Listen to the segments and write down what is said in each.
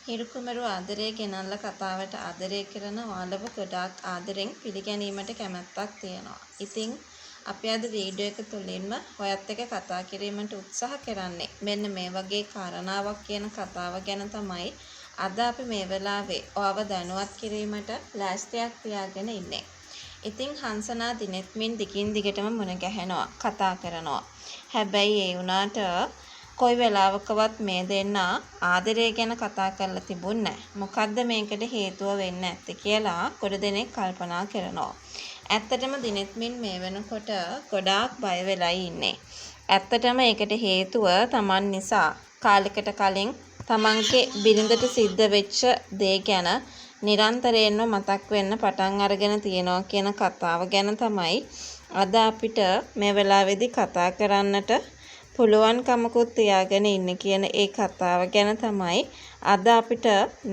හිරු කුමරු ආදරේ ගෙනල්ලා කතාවට ආදරය කරන ඔයාලව ගොඩාක් ආදරෙන් පිළිගැනීමට කැමැත්තක් තියෙනවා. ඉතින් අපි අද වීඩියෝ එක තුලින්ම ඔයත් එක්ක කතා කිරීමට උත්සාහ කරන්නේ මෙන්න මේ වගේ කාරණාවක් කියන කතාව ගැන තමයි අද අපි මේ වෙලාවේ ඔයාව දැනුවත් කිරීමට ලෑස්තියක් තියාගෙන ඉන්නේ. ඉතින් හංසනා දිනෙත්මින් දිගින් දිගටම මුණ ගැහෙනවා, කතා කරනවා. හැබැයි ඒ වුණාට කොයි වෙලාවකවත් මේ දෙන්නා ආදරය ගැන කතා කරලා තිබුන් නෑ. මොකද්ද මේකට හේතුව වෙන්න ඇත්තේ කියලා ගොඩ දෙනෙක් කල්පනා කරනවා. ඇත්තටම දිනෙත්මින් මේ වෙනකොට ගොඩාක් බය වෙලයි ඉන්නේ. ඇත්තටම ඒකට හේතුව තමන් නිසා කාලෙකට කලින් තමන්ගේ බිරිඳට සිද්ධ වෙච්ච දේ ගැන නිරන්තරයෙන්ම මතක් වෙන්න පටන් අරගෙන තියෙනවා කියන කතාව ගැන තමයි අද අපිට මේ වෙලාවේදී කතා කරන්නට පුළුවන්කමකුත් තියාගෙන ඉන්නේ කියන ඒ කතාව ගැන තමයි අද අපිට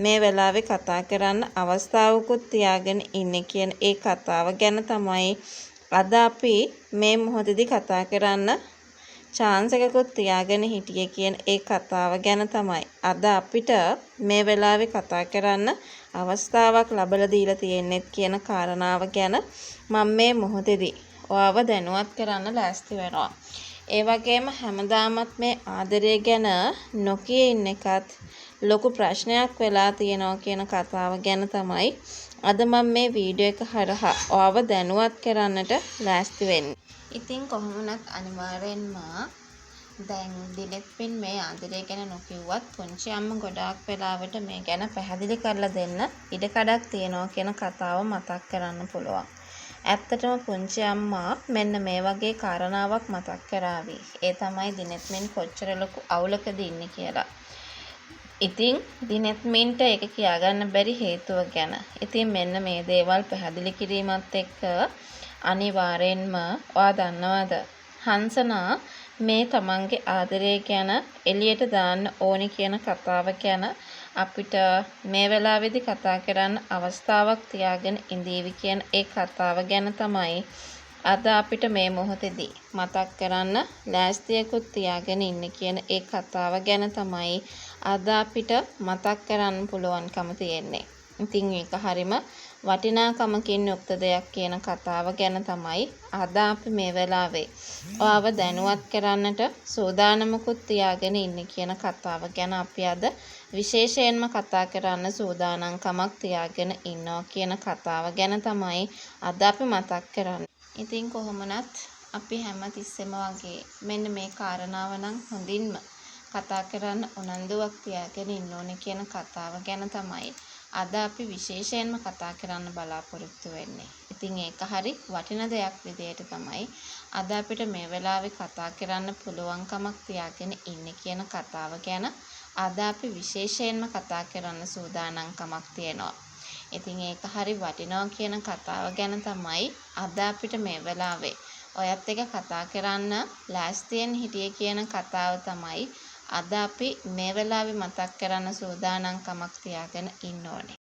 මේ වෙලාවේ කතා කරන්න අවස්ථාවකුත් තියාගෙන ඉන්නේ කියන ඒ කතාව ගැන තමයි අද අපි මේ මොහොතේදී කතා කරන්න චාන්ස් එකකුත් තියාගෙන හිටියේ කියන ඒ කතාව ගැන තමයි අද අපිට මේ වෙලාවේ කතා කරන්න අවස්ථාවක් ලබලා දීලා තියෙන්නෙත් කියන කාරණාව ගැන මම මේ මොහොතේදී ඔයාව දැනුවත් කරන්න ලෑස්ති වෙනවා. ඒ වගේම හැමදාමත් මේ ආදරය ගැන නොකිය ඉන්න එකත් ලොකු ප්‍රශ්නයක් වෙලා තියෙනවා කියන කතාව ගැන තමයි අද මම මේ වීඩියෝ එක හරහා ඔයාව දැනුවත් කරන්නට ලෑස්ති වෙන්නේ. ඉතින් කොහොම වුණත් අනිවාර්යෙන්ම දැන් දිනෙත්මින් මේ ආදරය ගැන නොකිව්වත් පුංචි අම්මා ගොඩාක් වෙලාවට මේ ගැන පැහැදිලි කරලා දෙන්න ඉඩකඩක් තියෙනවා කියන කතාව මතක් කරන්න පුළුවන්. ඇත්තටම පුංචි අම්මා මෙන්න මේ වගේ කාරණාවක් මතක් කරාවි. ඒ තමයි දිනෙත්මින් කොච්චර ලොකු අවුලකද ඉන්නේ කියලා. ඉතින් දිනෙත්මින්ට ඒක කියාගන්න බැරි හේතුව ගැන. ඉතින් මෙන්න මේ දේවල් පැහැදිලි කිරීමත් එක්ක අනිවාර්යෙන්ම ඔයා දන්නවද හංසනා මේ තමන්ගේ ආදරය ගැන එළියට දාන්න ඕනි කියන කතාව ගැන අපිට මේ වෙලාවේදී කතා කරන්න අවස්ථාවක් තියාගෙන ඉඳීවි කියන ඒ කතාව ගැන තමයි අද අපිට මේ මොහොතේදී මතක් කරන්න ලෑස්තියකුත් තියාගෙන ඉන්නේ කියන ඒ කතාව ගැන තමයි අද අපිට මතක් කරන්න පුළුවන්කම තියෙන්නේ. ඉතින් ඒක හරිම වටිනාකමකින් යුක්ත දෙයක් කියන කතාව ගැන තමයි අද අපි මේ වෙලාවේ ඔයාව දැනුවත් කරන්නට සූදානමකුත් තියාගෙන ඉන්නේ කියන කතාව ගැන අපි අද විශේෂයෙන්ම කතා කරන්න සූදානම්කමක් තියාගෙන ඉන්නවා කියන කතාව ගැන තමයි අද අපි මතක් කරන්නේ. ඉතින් කොහොම වුණත් අපි හැම තිස්සෙම වගේ මෙන්න මේ කාරණාව නම් හොඳින්ම කතා කරන්න උනන්දුවක් තියාගෙන ඉන්න ඕනේ කියන කතාව ගැන තමයි අද අපි විශේෂයෙන්ම කතා කරන්න බලාපොරොත්තු වෙන්නේ. ඉතින් ඒක හරි වටින දෙයක් විදියට තමයි අද අපිට මේ වෙලාවේ කතා කරන්න පුළුවන්කමක් තියාගෙන ඉන්නේ කියන කතාව ගැන අද අපි විශේෂයෙන්ම කතා කරන්න සූදානම්කමක් තියෙනවා. ඉතින් ඒක හරි වටිනවා කියන කතාව ගැන තමයි අද අපිට මේ වෙලාවේ ඔයත් එක්ක කතා කරන්න ලෑස්තියෙන් හිටියේ කියන කතාව තමයි අද අපි මේ වෙලාවේ මතක් කරන්න සූදානම්කමක් තියාගෙන ඉන්න ඕනේ.